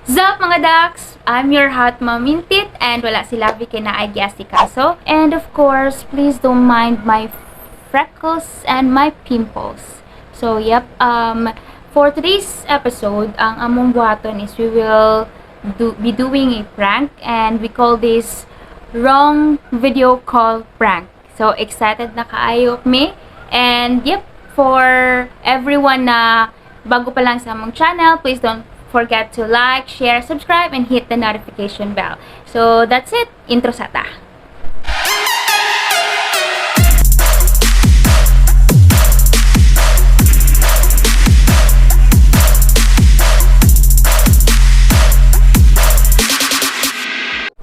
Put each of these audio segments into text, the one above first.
Sup mga ducks? I'm your hot mom Mintit and wala si Lavi kina Kaso. And of course, please don't mind my freckles and my pimples. So yep, for today's episode, ang among buhaton is we will be doing a prank and we call this wrong video call prank. So excited na kaayo me. And yep, for everyone na bago pa lang sa among channel, please don't forget to like, share, subscribe, and hit the notification bell. So that's it. Intro sata.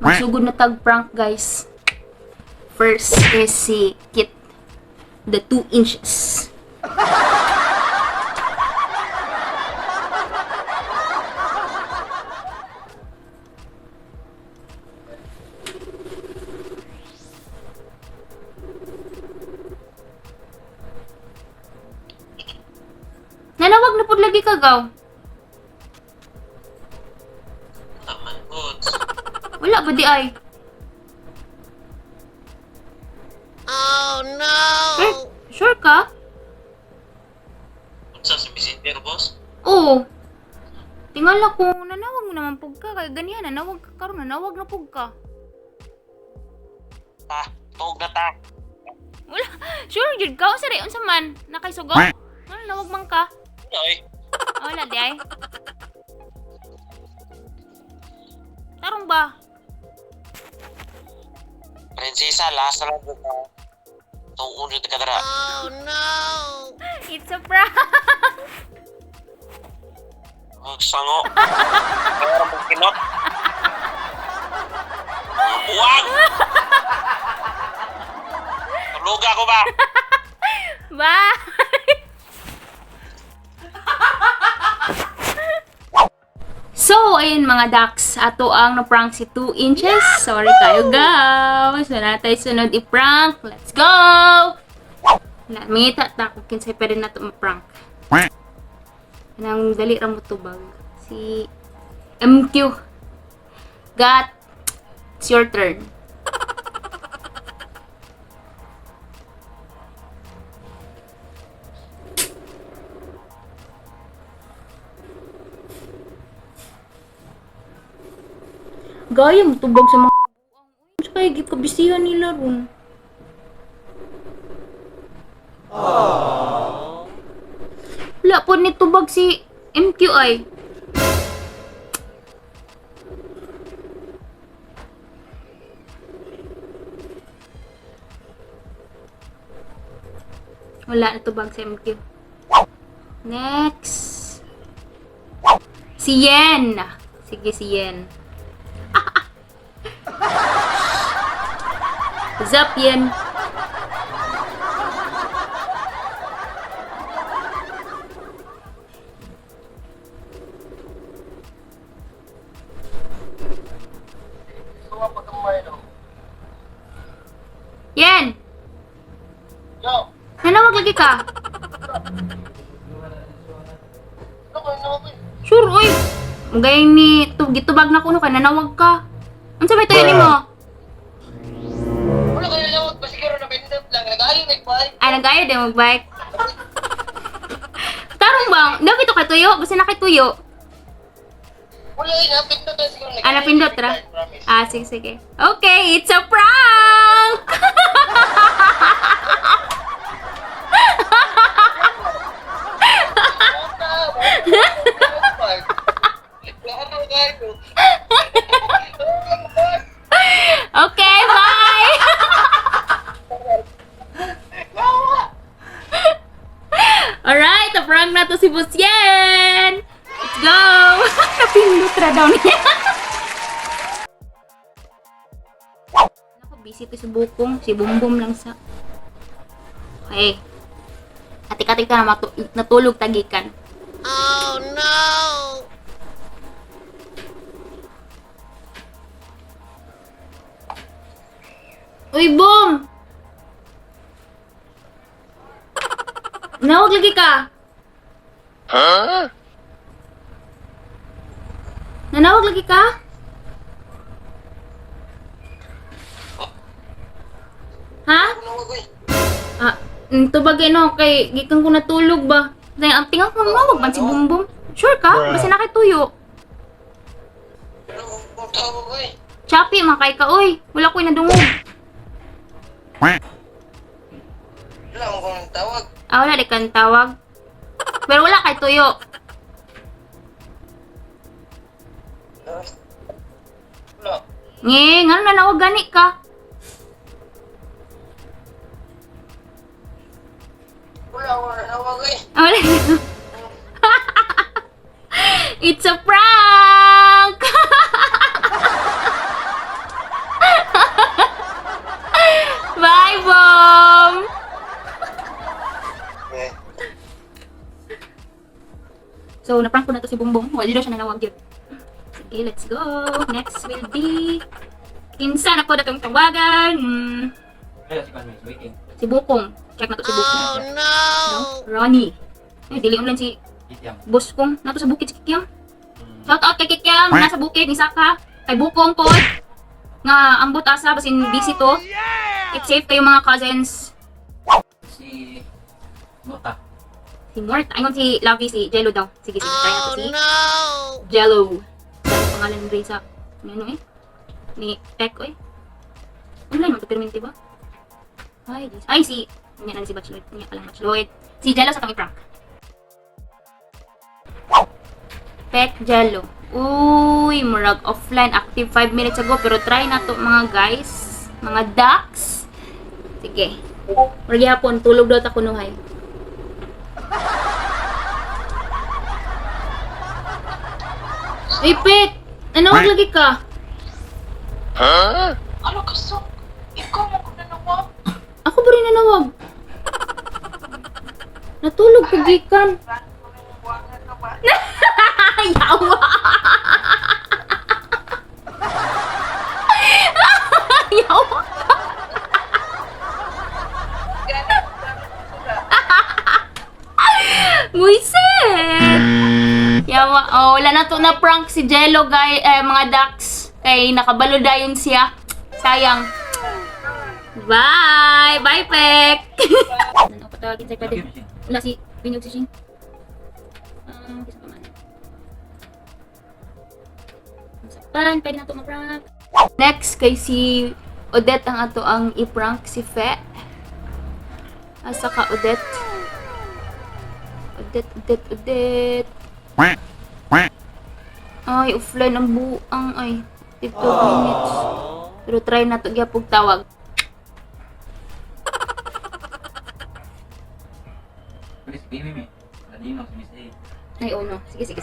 Magsugod na tag prank, guys. First is si Kit, the 2 inches. Nanawag na pud lagi kagaw. Taman goods. Wala ba di ay? Oh no! Sure ka? Unsa si messenger, boss? Oo. Tingala ko, nanawag mo naman pug ka. Kaya ganihan, nanawag ka karon, nanawag na pug ka. Tuog na ta. Wala. Sure, jud ka. Unsa rin, unsa man? Nakaisugaw? Ano, nawag man ka? Ay, Wala di ay. Tarong ba? prinsesa, lasa lang ko ka. Tuon yun ka dara. Oh no! It's a prank. Sango. Kaya mong kinot. Buwag! Tuluga ko ba? Bye! So, ayun mga ducks, ato ang na-prank si 2 inches. Sorry kayo guys. So, natay sunod i-prank. Let's go! Mingita ta kung kinsay pwede na ito ma-prank. Nang dali ra mo tubag. Si MQ. Got. It's your turn. Gaya mo tubag sa mga sa kaya gikabisihan nila ron. Wala po ni tubag si MQI. Wala na tubag si MQ. Next. Si Yen. Sige, si Yen. Zap Yen. Yen! Yo! Nanawag lagi ka? No. Sure, oy! Gayang ni gitubag na kuno ka, nanawag ka. Ano sa may tayo ni mo? Wala kayo lawag. Pasiguro na bindot lang. Nag-ayaw nag-bike. Ay, nag-ayo din mag-bike. Tarong bang, daw ito katuyo? Basta nakituyo. Wala yun. Napindot na siguro. Ah, napindot ra? Ah, sige, sige. Okay, it's a prank! Okay, bye! Alright, na-prank na to si Boss Yen! Let's go! Napindot ra daw niya. Ako, busy to si Bukong. Si Bumbum lang sa... Okay. Atik-atik ka na natulog tagikan. Oh no! Uy, Bum! Nawag lagi ka. Huh? Nanawag lagi ka? Ha? Nawag, uy. Ah, tubagay no, kay gikan ko natulog ba? Dahil ang tingang ko mawag man si Bumbum. Sure ka? Basta nakituyo. Ano tawag, uy? Chappy, makay ka, oy. Wala ko'y nadungog. Wala mo kong tawag. Ah, wala, di kang tawag. Pero wala kay tuyo. Wala. Nge, nga nanawag gani ka. Wala nawag, uy. Ah, wala. It's a prank! Bye, Bom! Eh, So, na-prank ko na to si Bumbong. Wala daw siya nanawag yun. Sige, let's go. Next will be... Kinsa na po datong tawagan. Si Bukong. Check na to si Bukong. Oh no! No? Ronnie. Ay, dili online si boss kong. Nato sa bukid si Kikyam. Shout out kay Kikyam. Nasa bukid ni Saka. Kay Bukong po. Nga ambot asa. Basin busy to. Keep safe kayo mga cousins. Si Mota. Si Mort. Ayun si Lovey. Si Jello daw. Sige, sige. Try na to Oh si no! Jello. Ang pangalan ni Ray sa... Ano eh? Ni Tech eh. Online mo to permanente ba? Ay, this. Ay, si... Yan na si Batchloid. Yan palang Batchloid. Si Jello sa kami prank. Pek Jello. Uy, murag offline. Active 5 minutes ago. Pero try na to mga guys. Mga ducks. Sige. Murag yapon. Tulog daw ta kunuhay. Uy, Pek! Nanawag lagi ka. ano gusto? Ikaw mo kung nanawag. Ako ba rin nanawag? Natulog ko gikan. Nawagan ka ba? Yawa! Yawa! Muiset! Yawa. Oh, wala na to na prank si Jello, guy, mga ducks. Kay nakabalo dayon siya. Sayang. Bye! Bye, Pek! Ano patawagin sa'yo pwede? Wala si Pinyog si Shing. Kisa pa man. Sakpan, pwede na ito ma-prank. Next, kay si Odette ang ato ang i-prank si Fe. Asa ka, Odette? Odette. Ay, offline ang buang ay. 52 minutes. Pero try na ito gyapog tawag. Please, give me. Ladino, si Miss A. Ay, oh no. Sige.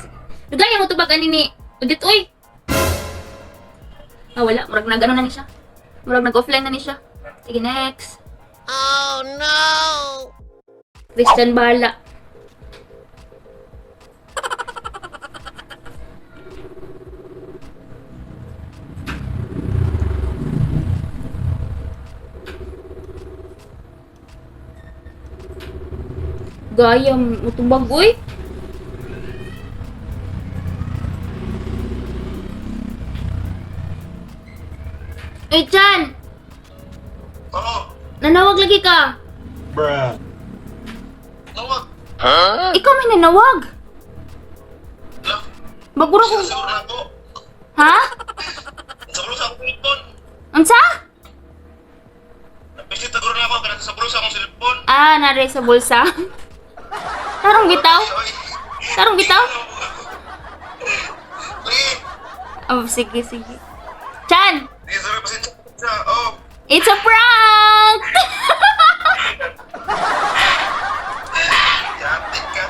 Lugaya mo ito ba ni Odette, uy! Ah, wala. Murag nag-ano na ni siya. Murag nag-offline na ni siya. Sige, next. Oh no! Christian Bala. Gaya mo tubag, uy. Eh, Chan! Oo. Nanawag lagi ka. Nawag. Ikaw may nanawag. Lang. Baguro ko. Siguro na ako. Ha? Siguro sa akong cellphone. Unsa? Napisit siguro na ako. Kaya sa bulsa akong cellphone. Ah, nare sa bulsa. Tarong bitaw? Oy. Tarong bitaw? Sige. Oh, sige. Chan! Sige, sorry. Pasensya. Oh. It's a prank! Yatik ka.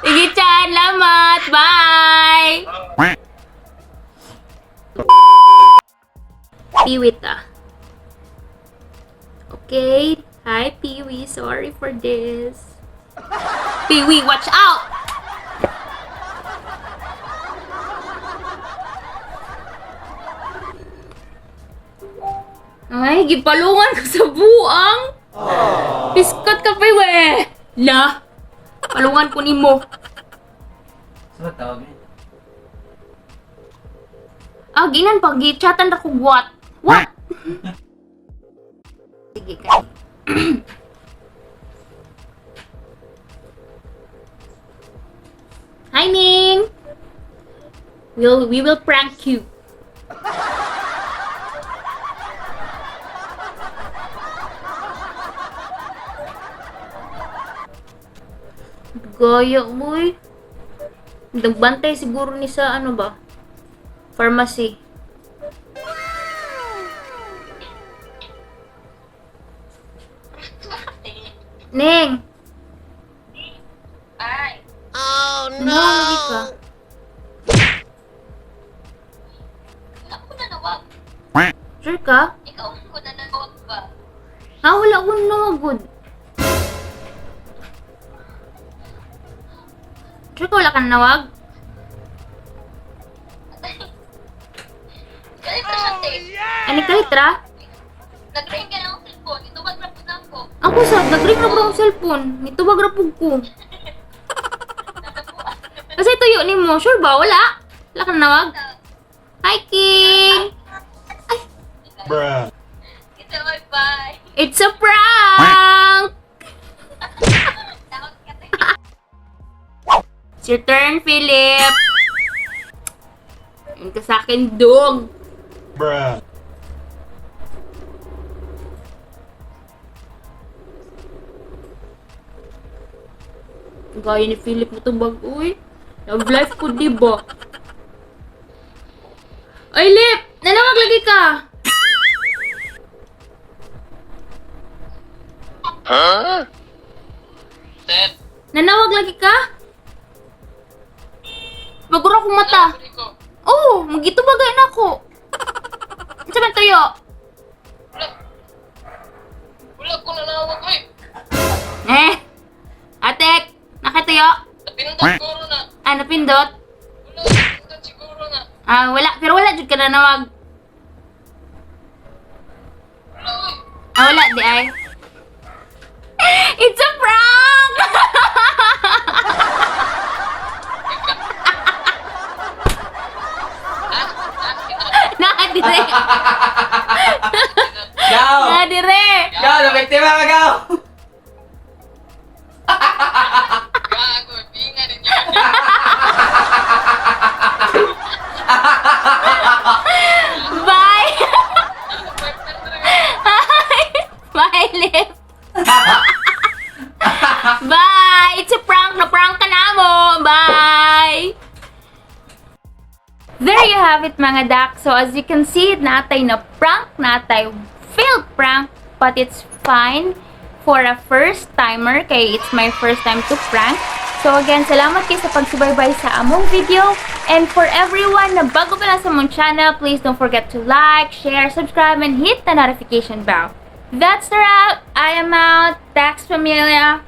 Sige, Chan. Lamat. Bye! Piwit ah. Okay. Hi, Peewee. Sorry for this. Peewee, watch out! Ay, gipalungan ka sa buang. Piskot ka pa, we. La. Palungan ko nimo. Sa tawag niya? Ah, ginan pag gi-chatan ra ko what? What? Sige ka. Hi Ning. We will prank you. Gaya, boy. Nagbantay siguro ni sa ano ba? Pharmacy. Ning! Ay, Oh Nanawag ka? no! ako na nawag. Sure ka? Ikaw ko na nawag ba? Ah, wala ko nawagod. Sure ka wala ka nawag? Ganito siya, te. Ani ka litra? Nag-ring ka ng cellphone. Ito ba na ako? Ako sa, nag-ring na ko ang cellphone. Nitubag ra pug ko. Kasi tuyo ni mo. Sure ba? Wala? Wala ka nawag? Hi, King! Ito, bye. It's a prank! Tawag ka, te. It's your turn, Philip! Yun ka sa akin, dog! Gaya ni Philip mo itong bag, uy. Love life ko, diba? Ay, Lip! Nanawag lagi ka! Ted, Nanawag lagi ka? Bagura ko mata. ko. Oo, magitubagay na ako. Sa man tayo? Wala ko na nawag, oy. Atek, nakatayo? Napindot siguro na. Ah, napindot? Wala, napindot siguro na. Ah, wala. Pero wala jud ka na nawag. Wala, oy. Ah, wala, di ay. It's a prank! Nakadire. Gaw! Nakadire. Gaw! Nabiktima ka, Gaw! Gago, pinga rin yun. Bye! Bye, Lip! Bye! It's a prank! Na-prank ka na mo! Bye! There you have it, mga dak. So, as you can see, natay na prank, natay failed prank, but it's fine for a first-timer, kay it's my first time to prank. So, again, salamat kayo sa pagsubaybay sa among video. And for everyone na bago pa lang sa among channel, please don't forget to like, share, subscribe, and hit the notification bell. That's the wrap. I am out. Dax Familia.